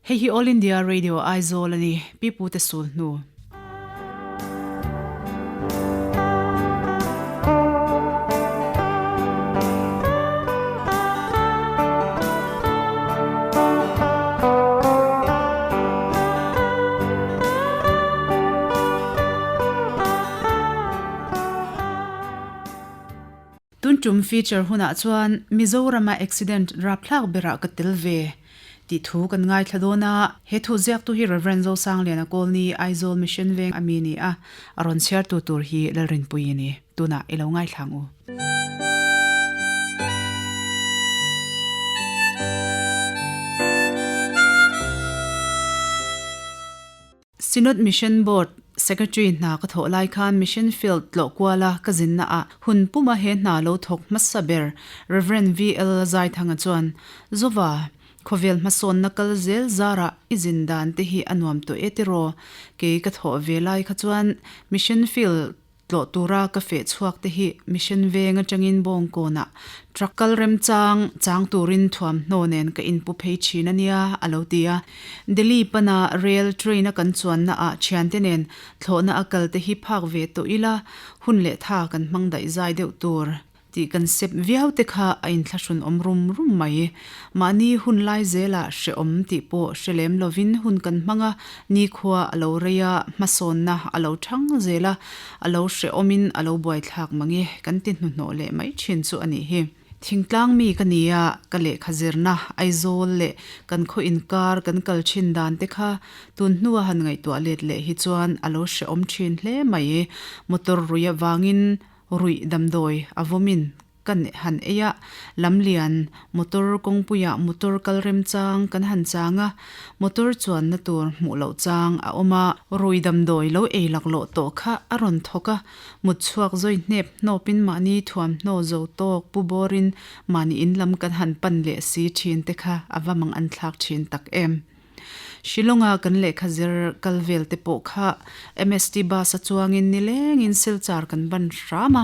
Hei hi All India Radio Aizawl a ni, Pi Pute sul hnu. Tun tum feature hunah chuan Mizorama accident rapthlak berah ka tel ve tih thu kan ngaithla dawn a, he thu ziaktu hi Rev. Zosangliana Kawlni, Aizawl Mission Veng ami ni a, a rawn chhiartu tur hi Lalrinpuii a ni. Tunah i lo ngaithla ang u. Synod Mission Board Secretary hna ka thawh lai khan Mission Field tlawh kuala ka zinna ah hun puma he hna lo thawk hmasa ber Rev. VL Zaithanga chuan, Zova, khawvel hmasawnna kal zel zarah i zin dan te hi a nuam tawh e tiraw? Kei ka thawh ve lai kha chuan Mission Field Tlawh tura ka feh chhuak te hi Mission Veng atangin Bawngkawnah truck kal remchang chang turin thuamhnaw nen ka inpu phei thin a nia, a lo ti a. Delhi pana rail train a kan chuanna ah thiante nen thlawhna a kal te hi phak ve tawh ila hun leh tha kan hmang daih zai deuh tur. Tih kan sep viau te kha a inthlahrun awm rum rum mai. Mahni hun lai zelah hrehawm tih pawh hre lem lovin hun kan hmang a, nikhua a lo rei a, hmasawnna a lo thang zel a, a lo hrehawmin a lo buaithlak mang e kan ti hnuhnawh leh mai thin chu a nih hi. Thingtlang mi ka ni a, ka lehkha zirna Aizawl leh kan khaw inkar kan kal thin dan te kha tun hnua han ngaihtuah let leh hi chuan a lo hrehawm thin hle mai. Motor rui avangin Ruih damdawi a vawmin kan han ei a, lamlian motor kawngpuiah motor kal remchang kan han chang a, motor chuanna tur hmuh loh chang a awm a. Rui damdawi lo ei laklawh tawh kha a rawn thawk a, mut chhuak zawi hnep hnawpin mahni thuamhnaw zo tawk pu bawrin mahni in lam kan han pan leh si thin te kha a va mang an thlak thin tak em. Shillong-a kan lehkha zir kal vel te pawh kha MST bus a chuangin nilengin Silchar kan ban hram a,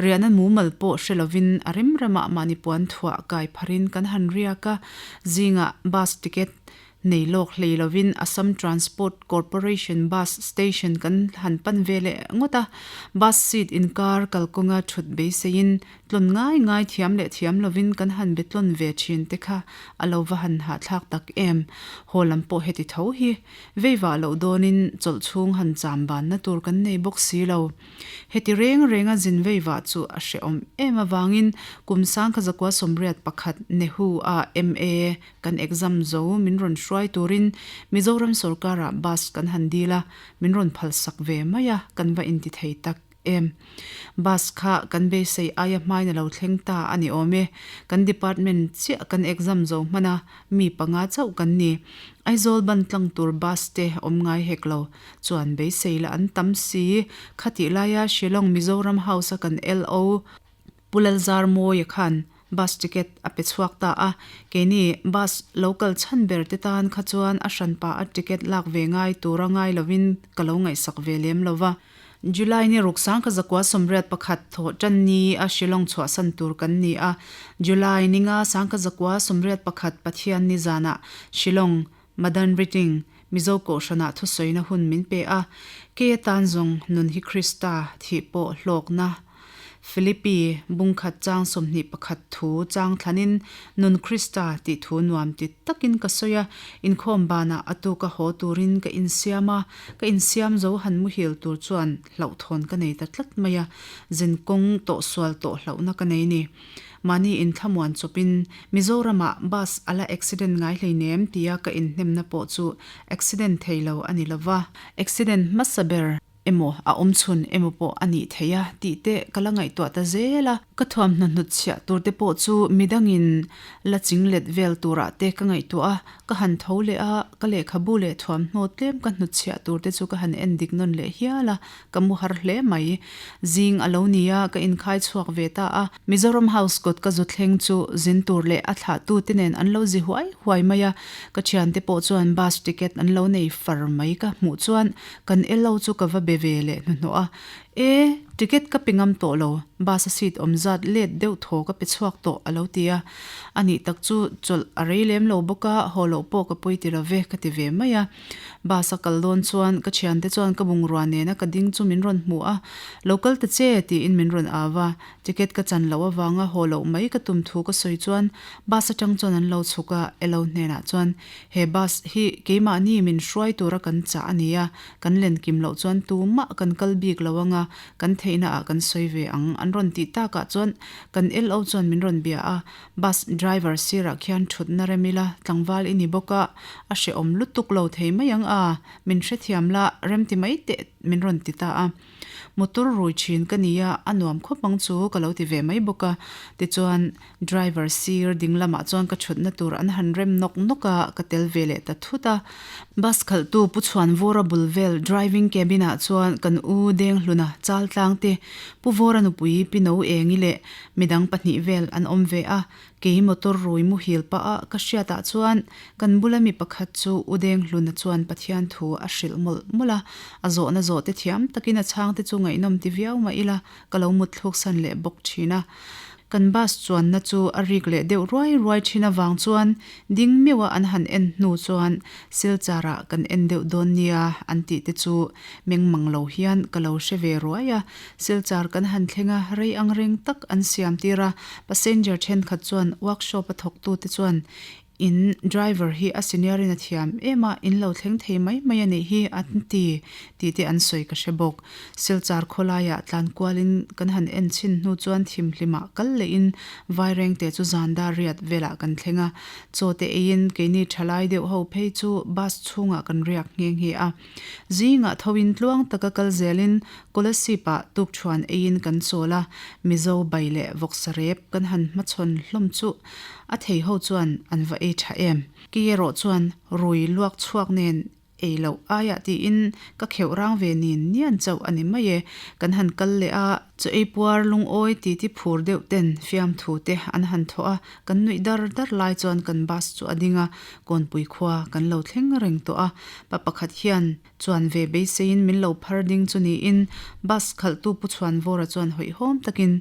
riahna mumal pawh hre lovin a rem ramah mahni puan thuah kai pharin kan han riak a, zingah bus ticket nei lawk hlei lovin Assam Transport Corporation bus station kan han pan ve leh ngawt a, bus seat inkar kalkawnga thut beiseiin Tlawn ngai ngai thiam leh thiam lovin kan han be tlawn ve thin te kha a lo va han hahthlak tak em. Haw lam pawh heti tho hi. Veivah loh dawnin chawlh chhung han cham banna tur kan nei bawk si lo. Heti reng renga zin veivah chu a hrehawm em avangin kum sangkha zakua 81 Nehu a MA kan exam zo min rawn hruai turin Mizoram sorkarah bus kan han dil a, min rawn phalsak ve mai a, kan va inti thei tak. Em. Bus kha kan beisei aia hmain a lo thleng ta a ni awm e. Kan department chiah kan exam zo hman a, mi panga chauh kan ni. Aizawl ban tlang tur bus te awm ngai hek lo. Chuan beisei la an tam si. Khatih laia Shillong Mizoram House a kan LO Pu Lalzarmawia khan bus ticket a pe chhuak ta a, keini bus lo kal chhan ber te tan kha chuan a hranpa a ticket lak ve ngai tura ngai lovin ka lo ngaihsak ve lem lo va. July ni ruksang ka zakua 81 thawh tan ni a Shillong chhuahsan tur kan ni a, July ninga sangka zakua 81 Pathian ni zanah Shillong Madan Riting Mizo Kohhranah thusawina hun min pe a, kei atan zawng nun hi Krista thih pawh hlawkna Philippi bungkhat chang 21 thu chang thlanin nun Krista tih thu nuam ti takin ka sawi a, inkhawm banah a tuka haw turin ka insiam a, ka insiam zo han muhil tur chuan hlauhthawn ka nei ta tlat mai a, zinkawng tawhsual tawh hlauhna ka nei ni. Mahni inthlamuan chawpin Mizoramah bus a la accident ngai hleinem tia ka inhnemna pawh chu accident thei lo a ni lova, accident hmasa ber emaw a awm chhun emaw pawh a nih theih a tih te ka la ngaihtuah ta zel a. Ka thuamhnaw hnutchhiah tur te pawh chu midangin la chinglet vel turah te ka ngaihtuah a, ka han tho leh a, ka lehkhabu leh thuamhnaw tlem ka hnutchhiah tur te chu ka han en dik nawn leh hial a, ka mu har hle mai. Zing a lo ni a, ka inkhai chhuak ve ta a. Mizoram House kawt ka zu thleng chu zin tur leh a thlahtu te nen an lo zi huai huai mai a, ka thiante pawh chuan bus ticket an lo nei far mai ka hmuh chuan kan LO chu ka va be ve leh hnuhnawh a, E! Ticket ka pe ngam tawh lo, bus a seat awm zat let deuh thaw ka pe chhuak tawh a lo ti a. A nih tak chu chawlh a rei lem lo bawk a, haw loh pawh ka pawi ti lo ve ka ti ve mai a. Bus a kal dawn chuan ka thiante chuan ka bungrua nena ka ding chu min rawn hmu a, Lo kal ta che tiin min rawn au a. Ticket ka chan loh avanga haw loh mai ka tum thu ka sawi chuan bus atang chuan an lo chhuk a, Elo hnenah chuan he bus hi keimahni min hruai tura kan chah a ni a, kan len kim loh chuan tumah kan kal bik lo anga kan theihna ah kan sawi ve ang an rawn tih takah chuan kan LO chuan min rawn bia a, bus driver sirah khian thutna rem ila tlangval i ni bawk a, a hrehawm lutuk lo thei mai ang a, min hrethiam la rem ti mai teh min rawn ti ta a. Motor rui thin ka nia, a nuam khawp ang chu ka lo ti ve mai bawk a. Tichuan, driver sir ding lamah chuan ka thutna tur an han rem nawk nawk a, ka tel ve leh ta thut a. Bus khalhtu Pu Chhuanvawra bul vel driving cabin ah chuan kan u Denghluna chal tlang te, Pu Vawra nupui Pi No Engi leh midang pahnih vel an awm ve a. Kei motor rui muhil pah a ka hriat ah chuan kan bula mi pakhat chu U Denghluna chuan Pathian thu a hrilh mawlh mawlh a, a zawhna zawh te thiam takin a chhang te chu ngaihnawm ti viau mah ila ka lo mut thluk san leh bawk thin a. Kan bus chuanna chu a rik leh deuh ruai ruai thin avang chuan ding meuh a an han en hnu chuan Silchar ah kan en deuh dawn nia an tih te chu meng mang lo hian ka lo hre ve ruai a. Silchar kan han thleng a, rei ang reng tak an siam tir a, passenger thenkhat chuan workshop a thawktute chuan in driver hi a senior in a thiam em a, in lo thleng thei mai mai a nih hi an ti tih te an sawi ka hre bawk. Silchar khawlaiah tlan kualin kan han en chhin hnu chuan thimhlimah kal lehin Vairengte chu zan dar riat velah kan thleng a, chaw te eiin keini thalai deuh ho phei chu bus chhungah kan riak nghe nghe a. Zingah thoin tluang taka kal zelin Kolasib-ah tukṭhuan eiin kan chawl a, Mizo bai leh vawksa rep kan han hmachhawn hlawm chu a thei ho chuan an va ei ṭha em. Kei erawh chuan rui luak chhuak nen ei loh aiah tiin ka kheuh rang ve nin nian chauh a ni mai e. Kan han kal leh a, chaw ei puar lungawi titi phur deuh ten fiamthu te an han thawh a, kan nuih dar dar lai chuan kan bus chu a ding a, Kawnpui khua kan lo thleng reng tawh a, pa pakhat hian Chuan ve beiseiin min lo phar ding chu niin bus khalhtu Pu Chhuanvawra chuan hawihhawm takin,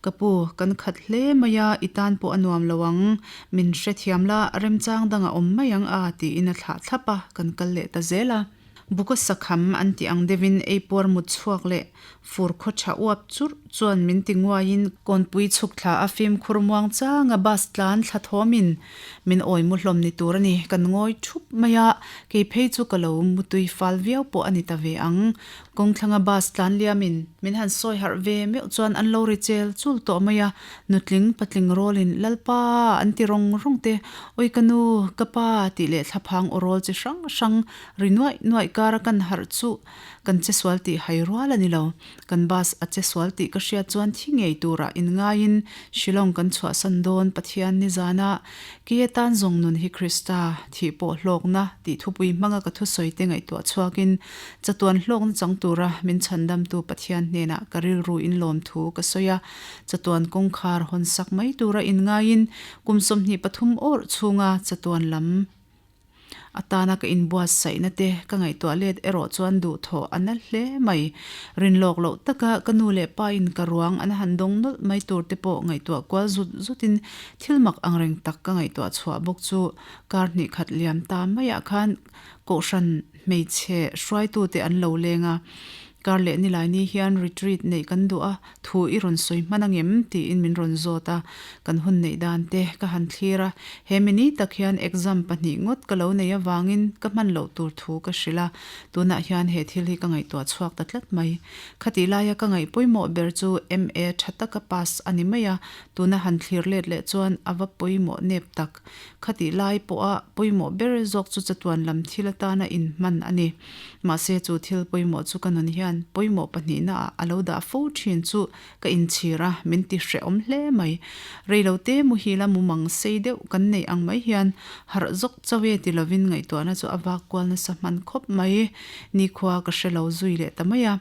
Ka pu, kan khat hle mai a, i tan pawh a nuam lo ang, min hrethiam la, remchang dang a awm mai ang a, tiin a thlah thlap a, kan kal leh ta zel a. Buka sakham an tih ang deuhin eipuar mut chhuak leh fur khaw tha uap churh chuan min ti nguaiin kawnpui chhuk thla a fimkhur muang changa bus tlan thla thawmin min awi mu hlawm ni tur a ni. Kan ngawi thup mai a, kei phei chu ka lo mutui fal viau pawh a ni ta ve ang. Kawngthlanga bus tlan liamin min han sawi harh ve meuh chuan an lo ri chel chul tawh mai a, nutling patling rawlin Lalpa an ti rawng rawng te, Awi ka nu, ka pa tih leh thlaphang aw rawl chi hrang hrang ri nuaih nuaih kara kan harh chu Kan che sual tih hai rual a ni lo. Kan bus a che sual tih ka hriat chuan thi ngei turah inngaiin Shillong kan chhuahsan dawn Pathian nizana kei atan zawng nun hi Krista thih pawh hlawkna tih thupui hmanga ka thusawi te ngaihtuah chhuakin chatuan hlawkna chang tura min chhandamtu Pathian hnenah ka rilru inlawm thu ka sawi a, chatuan kawngkhar hawnsak mai tura inngaiin kum 23 awrh chhunga chatuan lam A tana ka inbuatsaihna te ka ngaihtuah let erawh chuan duhthawh a na hle mai. Rinlawk loh taka ka nu leh pa in ka ruang an han dawng nawlh mai tur te pawh ngaihtuah kual zut zut in thil mak angreng tak ka ngaihtuah chhuah bawk chu kar hnih khat liam ta maiah khan Kohhran hmeichhe hruaitute an lo leng a. Kar leh nilai ni hian retreat neih kan duh a, thu i rawn sawi hman angem? tiin min rawn zawt a, kan hun neih dan te ka han thlir a, he mi ni tak hian exam pahnih ngawt ka lo nei avangin ka hman loh tur thu ka hrilh a, tunah hian he thil hi ka ngaihtuah chhuak ta tlat mai. Khatih laia ka ngaih pawimawh ber chu MA tha taka pass a ni mai a, tuna han thlir let leh chuan a va pawimawh nep tak. Khatih lai pawha pawimawh ber zawk chu chatuan lam thil atana inhman a ni. Mahse chu thil pawimawh chu ka nun hian pawimawh pahnihna ah a lo dah fo thin chu ka inchhir a, min ti hrehawm hle mai. Reilote muhila mumang sei deuh kan neih ang mai hian harh zawk chauh e ti lovin ngaihtuahna chu a vak kual nasa hman khawp mai. Nikhua ka hre lo zui leh ta mai a.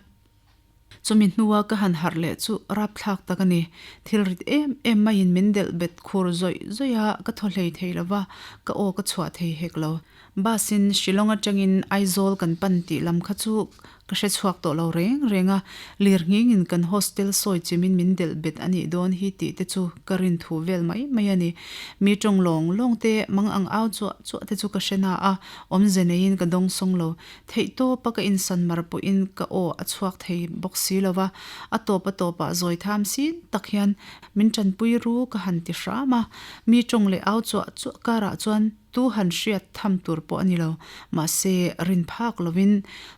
Chumi hnua ka han harh leh chu rapthlak tak a ni. Thil rit em em maiin min delh bet khur zawih zawih a, ka thaw hlei thei lo va, ka aw ka chhuah thei hek lo. Bus in Shillong atangin Aizawl kan pan tih lam kha chu ka hre chhuak tawh lo reng reng a, lirnghingin kan hostel sawi chimin min delh bet a nih dawn hi tih te chu ka rin thu vel mai mai a ni. Mi tawng lawng lawng te mang ang au chuah chuah te chu ka hre na a, awmze neiin ka dawng sawng lo. Theih tawpa ka insan mar pawhin ka aw a chhuak thei bawk si lo va, a tawp a tawpah zawi tham sin tak hian min tanpui ru ka han ti hram a, mi tawng leh au chuah chuah karah chuan Tu han hriat tham tur pawh a ni lo, mahse rin phak lovin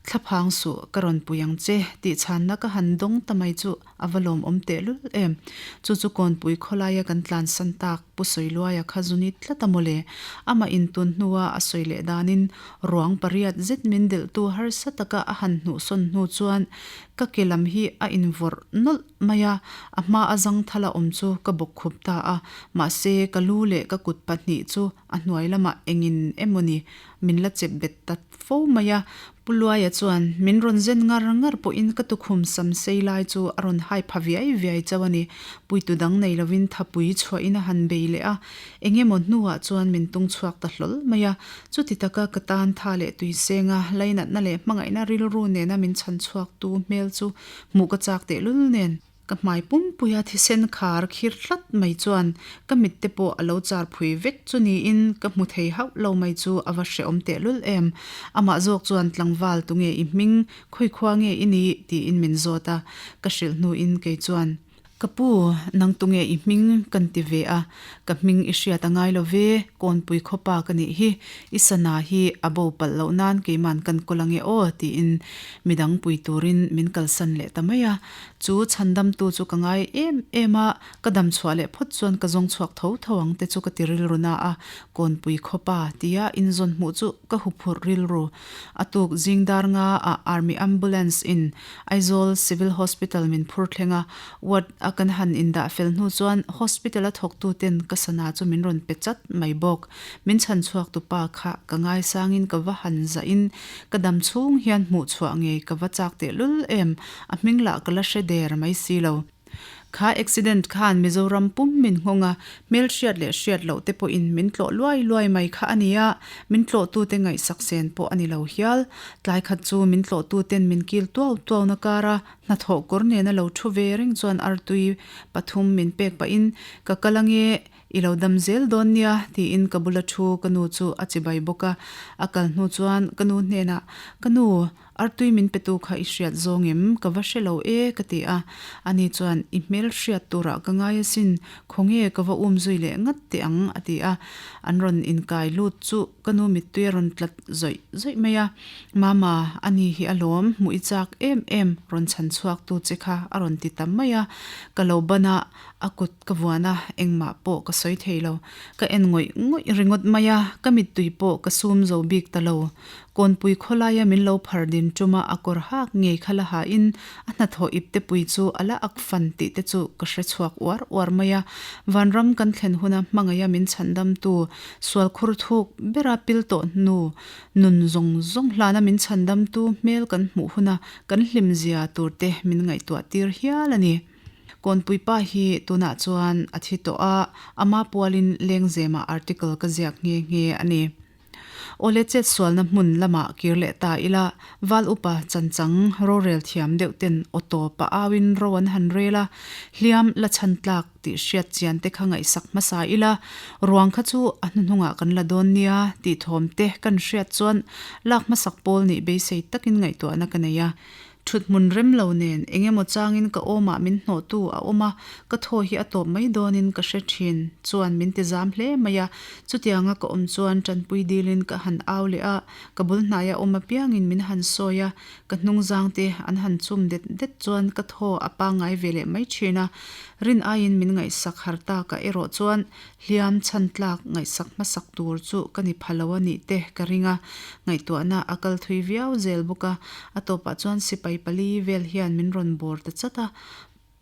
thlaphang suh ka rawn pui ang che tih chhanna ka han dawng ta mai chu a va lawmawm tehlul em. Chu chu Kawnpui khawlaia kan tlansan tak Pu Sawiluaia kha zu ni tlat a mawle. Amah intun hnua a sawi leh danin ruang pariat zet min delhtu harsa taka a han hnuhsawn hnu chuan ka ke lam hi a invawrh nawlh mai a, a hma a zangthal a awm chu ka bawk khup ta a, mahse ka lu leh ka kut pahnih chu a hnuai lamah engin emawni min la chep bet ta fo mai a, Pu Luaia chuan min rawn zen ngar ngar pawhin ka tukhum sam sei lai chu a rawn hai pha viai viai chauh a ni, puitu dang nei lovin thapui chhuahin a han bei leh a, engemaw hnuah chuan min tung chhuak ta hlawl mai a, chuti taka ka tan tha leh tuisenga lainatna leh hmangaihna rilru nena min chhan chhuaktu hmel chu Hmuh ka chak tehlul nen ka hmai pumpuia thisen khar khir tlat mai chuan ka mit te pawh a lo char phui vek chu niin ka hmu thei hauh lo mai chu a va hrehawm tehlul em. Amah zawk chuan tlangval tunge i hming, khawikhua nge i nih? tiin min zawt a, ka hrilh hnuin kei chuan. Ka pu, nang tunge i hming kan ti ve a, ka hming i hriat a ngai lo ve, Kawnpui khawpa ka nih hi, i sana hi a bo palh loh nan keiman kan kawl ange aw tiin midang pui turin min kalsan leh ta mai a. Chu chhandamtu chu ka ngai em em a, ka dam chhuah leh phawt chuan ka zawng chhuak tho tho ang te chu ka ti rilru na a, Kawnpui khawpa tia inzawn hmuh chu ka huphurh rilru. A tuk zing dar nga ah Army Ambulance in Aizawl Civil Hospital min phur thleng a, ward a kan han indah fel hnu chuan hospital a thawktu ten ka sana chu min rawn pe chat mai bawk. Min chhan chhuak tu pa kha ka ngaisangin ka va han zah in ka dam chhung hian hmuh chhuah ngei ka va chak tehlul em, a hming lah ka la hre der mai si lo. Kha accident khan Mizoram pum min nghawng a, hmelhriat leh hriat loh te pawhin min tlawh luai luai mai kha a nia, min tlawhtute ngaihsak sen pawh a ni lo hial. Tlai khat chu min tlawhtuten min kil tuau tuauna kara hnathawh kawr nena lo thu ve reng chuan artui pathum min pek pahin ka kal ange, I lo dam zel dawn nia, tiin ka bula thu ka nu chu a chibai bawk a. A kal hnu chuan ka nu hnenah, Ka nu, artui min petu kha i hriat zawng em? Ka va hre lo e, ka ti a. Ani chuan, I hmel hriat turah ka ngai asin, khawnge ka va um zui leh ngat teh ang, a ti a. An rawn inkai lut chu ka nu mittui a rawn tlat zawih zawih mai a. Mama, ani hi alawm, hmuh i chak em em, rawn chhan chhuaktu che kha a rawn ti ta mai a. Ka lo ban a, A kut ka vuan a, engmah pawh ka sawi thei lo. Ka en ngawih ngawih ringawt mai a, ka mittui pawh ka sum zo bik ta lo. Kawnpui khawlaia min lo phar din ṭuma a kawr hak ngei kha la hain a hnathawh ipte pui chu a la ak fan tih te chu ka hre chhuak uar uar mai a. Vanram kan thlen huna hmangaia min chhandamtu sual khur thuk bera pil tawh hnu nun zawng zawng hlana min chhandamtu hmel kan hmuh huna kan hlimzia turte min ngaihtuah tir hial a ni. Kawnpui pa hi tunah chuan a thi tawh a, ama pualin Lengzemah article ka ziak nghe nghe a ni. Awle chetsualna hmun lamah kir leh ta ila, Val upa chanchang rorel thiam deuh ten auto pa auin ro an han rel a, hliam la chhan tlak tih hriat chian te kha ngaihsak hmasa ila, ruang kha chu a hnuhnungah kan la dawn nia tih thawm te kan hriat chuan lak hmasak pawl nih beisei takin ngaihtuahna ka nei a. Thut hmun rem lo nen eng emaw changin ka awmah min hnawhtu a awm a, ka thaw hi a tawp mai dawnin ka hre thin chuan min ti zam hle mai a. Chutianga ka awm chuan tanpui dilin ka han au leh a, ka bul hnaia awm apiangin min han sawi a, ka hnungzang te an han chum det det chuan ka thaw a pangngai ve leh mai thin a. Rin aiin min ngaihsak har taka erawh chuan Hliam chhan tlak ngaihsak hmasak tur chu ka ni pha lo a nih te ka ring a, ngaihtuahna a kal thui viau zel bawk a, a tawpah chuan sipai pali vel hian min rawn bawr ta chat a,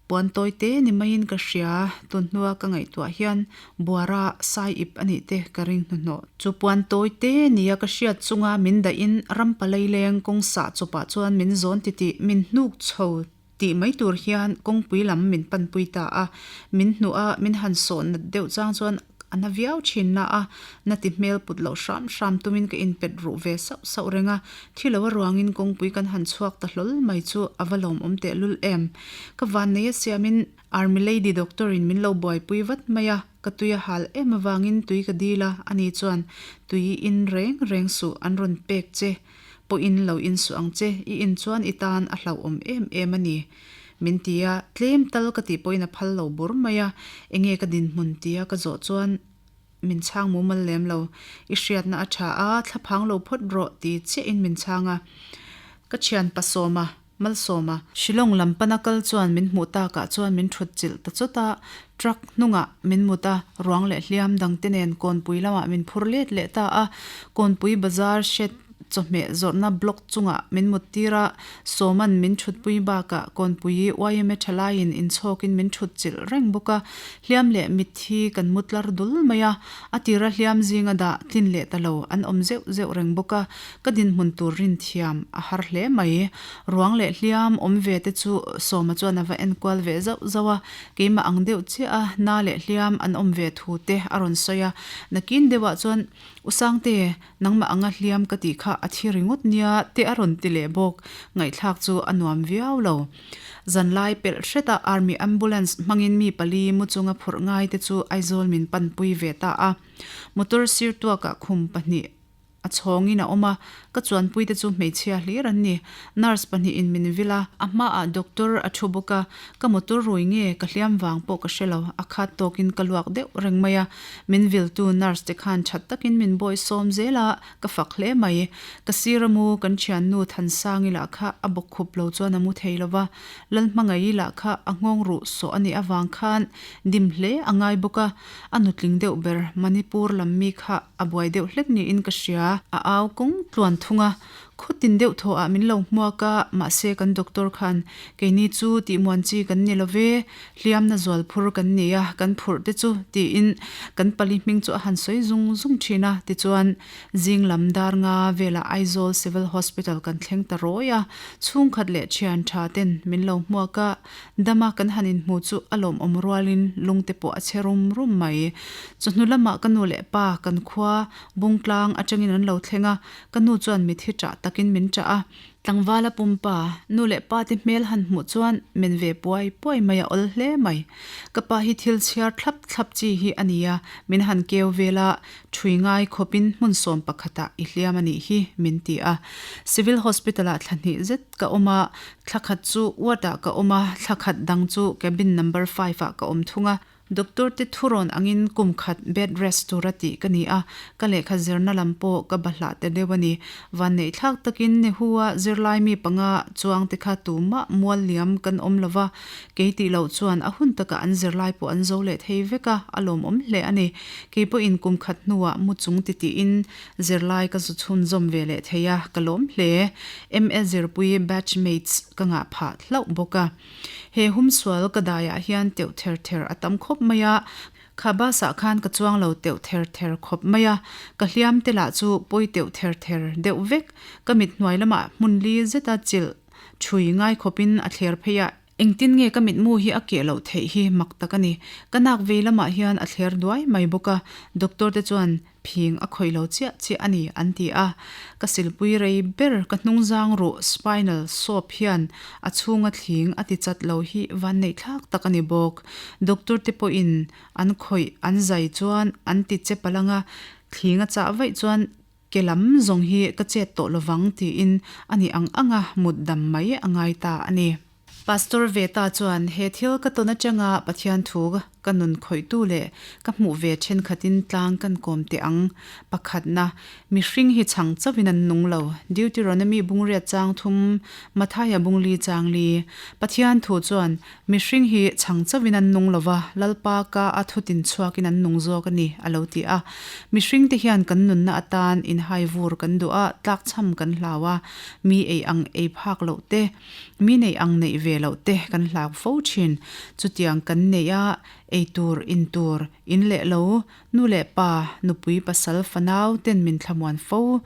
puan tawi te ni maiin ka hria, tun hnua ka ngaihtuah hian buara sai ip a nih te ka ring hnuhnawh. Chu puan tawi te nia ka hriat chunga min dahin ram palai leng kawng sah chawpah chuan min zawn titih min hnuk chho Tih mai tur hian kawngpui lam min panpui ta a, min hnuh a min han sawh nat deuh chang chuan a na viau thin na a, na ti hmel put loh hram hram tumin ka inpet ruh ve sauh sauh reng a, thi lo a ruangin kawngpui kan han chhuak ta hlawl mai chu a va lawmawm tehlul em. Ka vannei a siamin Army lady doctor in min lo buaipui vat mai a, ka tui a hal em avangin tui ka dil a, ani chuan tui in reng reng suh an rawn pek che pawhin lo in suh ang che, i in chuan i tan a hlauhawm em em a ni min ti a, tlem tal ka tih pawhin a phal lo bur mai a, enge ka dinhmun tia ka zawh chuan min chhang mumal lem lo, i hriatna a tha a, thlaphang lo phawt rawh ti chiahin min chhang a, ka thian pasawma. Malsawma. Shillong lam pana kal chuan min hmuh takah chuan min thut chilh ta chawt a, truck hnungah min mut a, ruang leh hliam dangte nen Kawnpui lamah min phur let leh ta a, Kawnpui bazar shed chawhmeh zawrhna block chungah min mut tir a, Sawma'n min thutpui bakah Kawnpui yma thalaiin inchhawkin min thut chilh reng bawk a, hliam leh mitthi kan mu tlar dul mai a, a tira hliam zinga dah tlin leh ta lo an awm zeuh zeuh reng bawk a, Ka dinhmun tur rinthiam a har hle mai. Ruang leh hliam awm ve te chu Sawma chuan a va enkual ve zauh zauh a, keimah ang deuh chiah a na leh hliam an awm ve thu te a rawn sawi a. Nakin deuhah chuan, U Sangte, nangmah anga hliam ka tih kha a thi ringawt nia te a rawn ti leh bawk. Ngaihthlak chu a nuam viau lo. Zanlai pelh hretah Army Ambulance hmangin mi pali mu chunga phurh ngai te chu Aizawl min panpui ve ta a. Motor sir tuakah khum pahnih A chhawngin a awm a, ka chuanpuite chu hmeichhia hlir an ni. Nurse pahnihin min vil a, a hmaah doctor a thu bawk a, ka motor rui nge ka hliam vang pawh ka hre lo, a khat tawkin ka luak deuh reng mai a, min viltu nurse te khan that takin min bawi sawm zel a, ka fak hle mai. Ka sir a mu kan thiannu Thansangi lah kha a bawk khup lo chuan a mu thei lo va, Lalhmangaih-i lah kha a nghawng ruh sawh a nih avang khan dim hle a ngai bawk a, a nutling deuh ber Manipur lam mi kha a buai deuh hlek niin ka hria. A au kawng tluan thung a, khaw tin deuh thaw ah min lo hmuak a, mahse kan doctor khan keini chu tihmuan chi kan ni lo ve, hliamna zual phur kan ni a, kan phurh te chu tiin kan pali hming chu a han sawi zung zung thin a, tichuan zing lam dar nga velah Aizawl Civil Hospital kan thleng ta rawi a, chhungkhat leh thian tha ten min lo hmuak a, Dama kan han inhmu chu a lawmawm rualin lungte pawh a chhe rum rum mai. Chawhnu lamah ka nu leh pa kan khua Bungtlang atangin an lo thleng a, ka nu chuan mithi ṭah takin min ṭah a. Tlangvala pumpa, nu leh pa te hmel han hmuh chuan men ve puai puai mai a awl hle mai. Ka pa hi thil chhiar thlap thlap chi hi a ni a, min han keu vel a, ṭhui ngai khawpin hmun sawm pakhatah i hliam a nih hi, min ti a. Civil Hospital-ah thla hnih zet ka awm a, Thla khat chu ward ah ka awm a, thla khat dang chu cabin number five ah ka awm thung a. Doctor te thurawn angin kum khat bed rest tura tih ka ni a, ka lehkha zirna lam pawh ka bahlah ta deuh a ni. Vanneih thlak takin Nehu-a zirlai mi panga chuang te kha tumah mual liam kan awm lo va, kei tih loh chuan a hun takah an zirlai pawh an zo leh thei vek a, a lawmawm hle a ni. Kei pawhin kum khat hnuah mu chung titiin Zirlai ka zu chhunzawm ve leh thei a, ka lawm hle. MA zirpui batch mates ka ngah phah hlauh bawk a. He humsual ka daiah hian teuh ther ther a tam khawp mai a, kha bus ah khan ka chuang lo teuh ther ther khawp mai a, ka hliam te lah chu pawi teuh ther ther deuh vek. Ka mit hnuai lamah hmun li zeta chilh thui ngai khawpin a thler phei a. Engtin nge ka mitmu hi a keh loh theih hi mak tak a ni. Ka nak vei lamah hian a thler duai mai bawk a, doctor te chuan phing a khawih lo chiah chiah a ni an ti a. Ka silpui rei ber ka hnungzang ruh spinal sawp hian a chhunga thling a ti chat lo hi vanneih thlak tak a ni bawk. Doctor te pawhin an khawih an zai chuan an ti che palh anga thling a chah vaih chuan Ke lam zawng hi ka chet tawh lovang tiin a ni ang anga mut dam mai a ngai ta a ni. Pastor Veta chuan he thil ka tawn atanga Pathian thu ka nun khawihtu leh ka hmuh ve thenkhatin tlang kan kawm teh ang. Pakhatna, mihring hi chhang chauhin an nung lo. Deuteronomy bungriat chang thum, Mathaia bungli chang li. Pathian thu chuan Mihring hi chhang chauhin an nung lova, Lalpa ka a thutin chhuakin an nung zawk a ni, a lo ti a. Mihringte hian kan nunna atan inhai vur kan duh a, tlakchham kan hlau a, mi ei ang ei phak loh te, mi neih ang neih ve loh te kan hlau fo thin. Chutiang kan neih a, ei tur, in tur, in leh lo, Nu leh pa, nupui pasal fanau ten min thlamuan fo.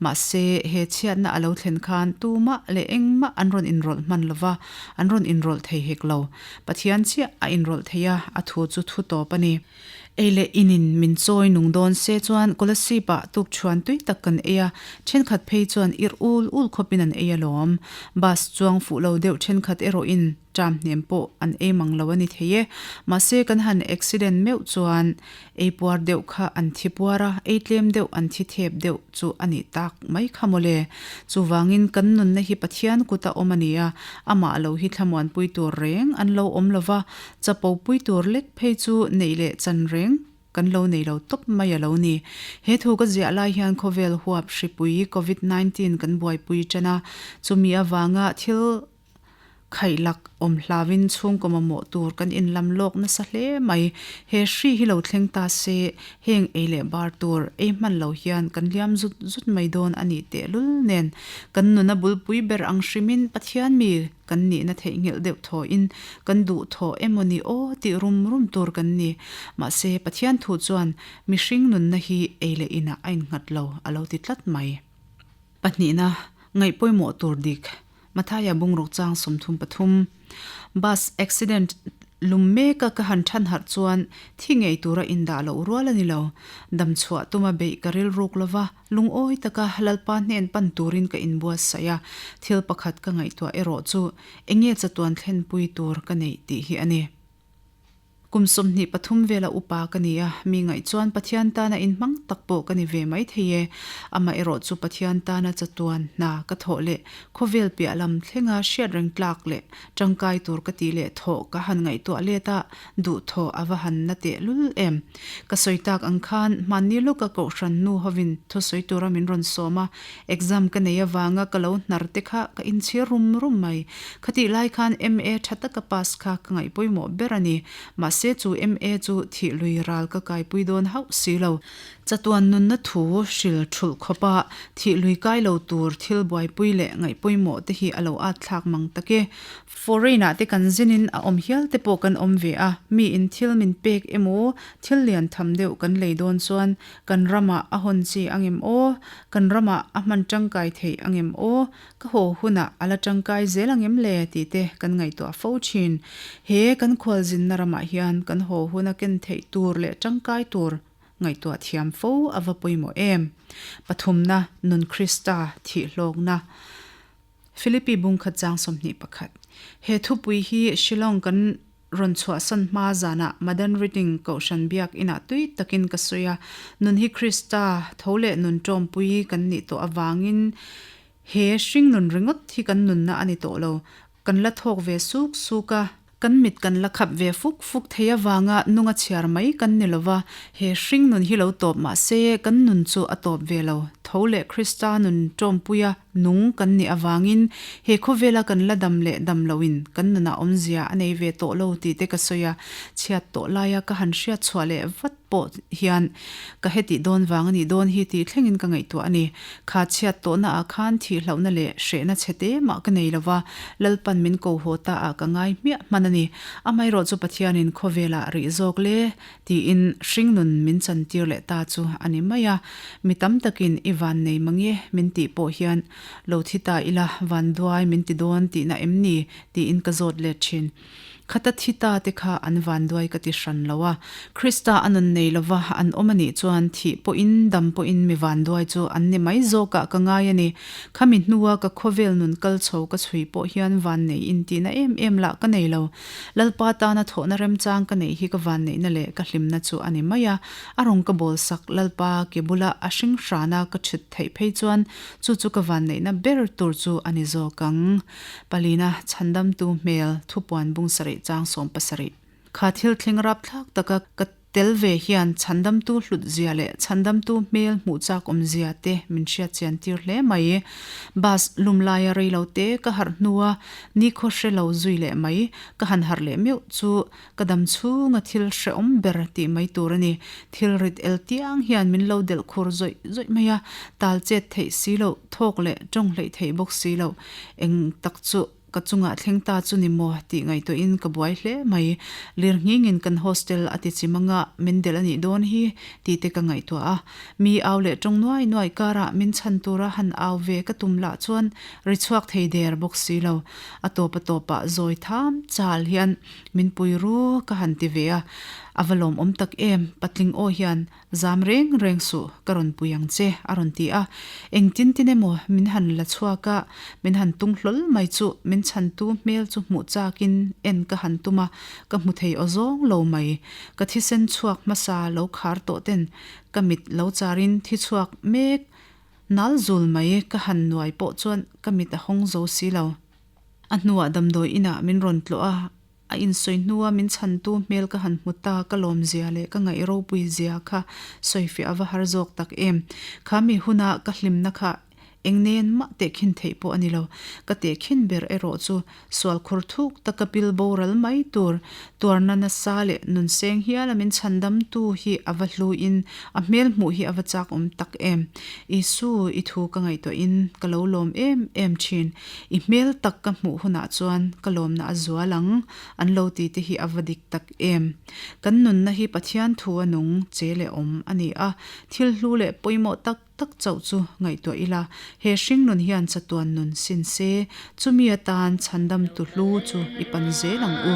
Mahse, he chhiatna a lo thlen khan tumah leh engmah an rawn inrawlh hman lo va, an rawn inrawlh thei hek lo. Pathian chiah a inrawlh thei a, a thu chu thu tawp a ni. Ei leh inin min chawi nung dawn se chuan Kolasib-ah tukṭhuan tui tak kan ei a, ṭhenkhat phei chuan irh ul ul khawpin an ei alawm. Bus chuang fuh lo deuh ṭhenkhat erawhin ṭam hnem pawh an ei mang lo a ni thei e. Mahse kan han accident meuh chuan ei puar deuh kha an thi puar a, ei tlem deuh an thi thep deuh chu a nih tak mai kha mawle. Chuvangin kan nunna hi Pathian kuta awm a ni a, amah lo hi thlamuanpui tur reng an lo awm lo va, Chapo pui tur lek phei chu neih leh chan reng kan lo nei lo tawp mai a lo ni. He thu ka ziah lai hian khawvel huap hripui Covid 19 kan buaipui tan a, chumi avanga thil khaihlak awm hlauin chhungkaw mamawh tur kan inlam lawk nasa hle mai. He hri hi lo thleng ta se heng ei leh bar tur ei hman lo hian kan liam zut zut mai dawn a nih tehlul nen kan nuna bulpui ber ang hrimin Pathian mi Kan nihna theihnghilh deuh thawhin kan duh thawh emaw ni aw tih rum rum tur kan ni. Mahse, Pathian thu chuan mihring nunna hi ei leh inah a innghat lo a lo ti tlat mai. Pahnihna, ngaih pawimawh tur dik. Mathaia bungruk chang 33. Bus accident lum meka ka han than harh chuan thi ngei tura indah loh rual a ni lo. Dam chhuah tuma beih ka rilruk lova. Lungawi taka Lalpa hnen pan turin ka inbuatsaih a, thil pakhat ka ngaihtuah erawh chu enge chatuan thlenpui tur ka neih tih hi a ni. Kum 23 vela upa ka ni a, mi ngaih chuan Pathian tana inhmang tak pawh ka ni ve mai thei e. Amah erawh chu Pathian tana chatuan hna ka thawh leh khawvel piah lam thlenga hriat reng tlak leh tangkai tur ka tih leh thawh ka han ngaihtuah let a, Duhthawh a va han na teh lul em? Ka sawi tak ang khan hmanni lawka Kohhran nu hovin thusawi tura min rawn sawm a, exam ka nei avanga ka lo hnar te kha ka inchhir rum rum mai. Khatih lai khan MA tha taka pass kha ka ngaih pawimawh ber a ni. Mahse chu MA chu thih lui ral ka kaipui dawn hauh si lo. Chatuan nunna thu hril thulh khawpa thih lui kai lo tur thil buaipui leh ngaih pawimawh te hi a lo at thlak mang tak e. Foreign ah te kan zin in a awm hial te pawh kan awm ve a, mi in thil min pek emaw thil lian tham deuh kan lei dawn chuan kan ramah a hawn chi angem aw, kan ramah a hman tangkai theih angem aw, ka haw hunah a la tangkai zel angem le tih te kan ngaihtuah fo thin. He kan khualzinna ramah hian kan haw huna ken theih tur leh tangkai tur ngaihtuah thiam fo a va pawimawh em. Pathumna, Nun Krista thihhlawkna. Philippi bungkhat chang 21. He thupui hi Shillong kan rawn chhuahsan hma zanah Madan Reading Kohhran Biak inah tui takin ka sawi a, nun hi Krista tho leh nun tawmpui kan nih tawh avangin he hringnun ringawt hi kan nunna a ni tawh lo, kan la thawk ve suk suk a. Kan mit kan la khap ve fuk fuk thei avanga nunga chhiar mai kan ni lova, he hring nun hi lo tawp mah se kan nun chu a tawp ve lo. Tho leh Krista nun tawmpuia nung kan nih avangin he khawvela kan la dam leh dam loin kan nunah awmzia a nei ve tawh lo tih te ka sawi a, chhiat tawh laia ka han hriat chhuah leh vat pawh hian ka hetih dawn vang a nih dawn hi tih thlengin ka ngaihtuah a ni. Kha chhiat tawhna ah khan thihlohna leh hrehna chhe te mah ka nei lova, Lalpan min ko haw ta ah ka ngai hmiah hman a ni. Amaherawh chu Pathianin khawvelah rih zawk le tiin hringnun min chantir leh ta chu a ni mai a. Mi tam takin i van nei mange min tih pawh hian lo thi ta ila vanduai min ti dawn tihna em ni tiin ka zawt let thin. Khata thi ta te kha an vanduai ka ti hran lo a, Krista a nun nei lova an awm a nih chuan thih pawhin dam pawhin mi vanduai chu an ni mai zawkah ka ngai a ni. Khami hnua ka khawvel nun kal chho ka chhui pawh hian vannei intihna em em lah ka nei lo. Lalpa tana thawhna remchang ka neih hi ka vanneihna leh ka hlimna chu a ni mai a, a rawn ka bawl sak Lalpa ke bula a hring hrana ka chhut theih phei chuan chu chu ka vanneihna ber tur chu a ni zawk ang. Palina, Chhandamtu hmel, thupuan bung sarih chang 17. Kha thil thleng rapthlak taka ka tel ve hian chhandamtu hlut zia leh chhandamtu hmel hmuh chak awm zia te min hriat chian tir hle mai. Bus lum laia rei lo te ka harh hnua nikhaw hre lo zui leh mai ka han harh leh meuh chu Ka dam chhunga thil hrehawm ber tih mai tur a ni. Thil rit el tiang hian min lo delh khur zawih zawih mai a, tal chet theih si loh, thawk leh tawng hleih theih bawk si loh. Eng tak chu ka chungah thleng ta chu ni maw tih ngaihtuahin ka buai hle mai. Lirnghingin kan hostel a ti chim anga min delh a nih dawn hi tih te ka ngaihtuah a. Mi au leh tawng nuai nuai karah min chhan tura han au ve ka tum lah chuan ri chhuak thei der bawk si lo. A tawp a tawpah zawi tham chal hian Min pui ru ka han ti ve a. A va lawmawm tak em, patling aw hian zam reng reng suh, ka rawn pui ang che, a rawn ti a. Engtin tin emaw min han la chhuak a, min han tung hlawl mai chu min chhantu hmel chu hmuh chakin en ka han tum a, ka hmu thei aw zawng lo mai. Ka thisen chhuak hmasa lo khar tawh ten ka mit lo charin thi chhuak mek nal zul mai ka han nuai pawh chuan ka mit a hawng zo si lo. A hnuah damdawi inah min rawn tlawh a, a insawi hnua min chhantu hmel ka han hmu ta, ka lawmzia leh ka ngaih ropui zia kha sawifiah a va har zawk tak em. Kha mi huna ka hlimna kha eng nen mah tehkhin theih pawh a ni lo. Ka tehkhin ber erawh chu sual khur thuk taka pil boral mai tur, tuarna nasa leh nunseng hiala min chhandamtu hi a va hluin a hmel hmuh hi a va chak awm tak em. Isu, i thu ka ngaihtuahin ka lo lawm em em thin. I hmel tak ka hmuh hunah chuan ka lawmna a zual ang, an lo ti te hi a va dik tak em. Kan nunna hi Pathian thu a nung che leh awm a ni a, thil hlu leh pawimawh tak tak chauh chu ngaihtuah ila, he hring nun hian chatuan nun sin se, chumi atan chhandam tu hlu chu i pan zel ang u.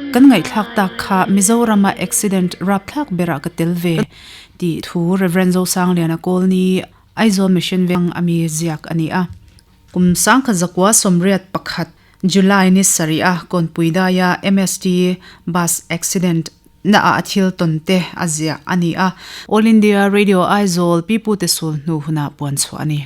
Kan ngaihthlak tak kha Mizorama accident rapthlak berah ka tel ve tih thu Rev. Zosangliana Kawlni Aizawl Mission Veng a mi ziak a ni a. Kum 1981 July ni sarih a Kawnpui daia MST bus accident na ah a thil tawn te a ziah a ni a. All India Radio Aizawl pipute sul hnu hunah puan chhuah a ni.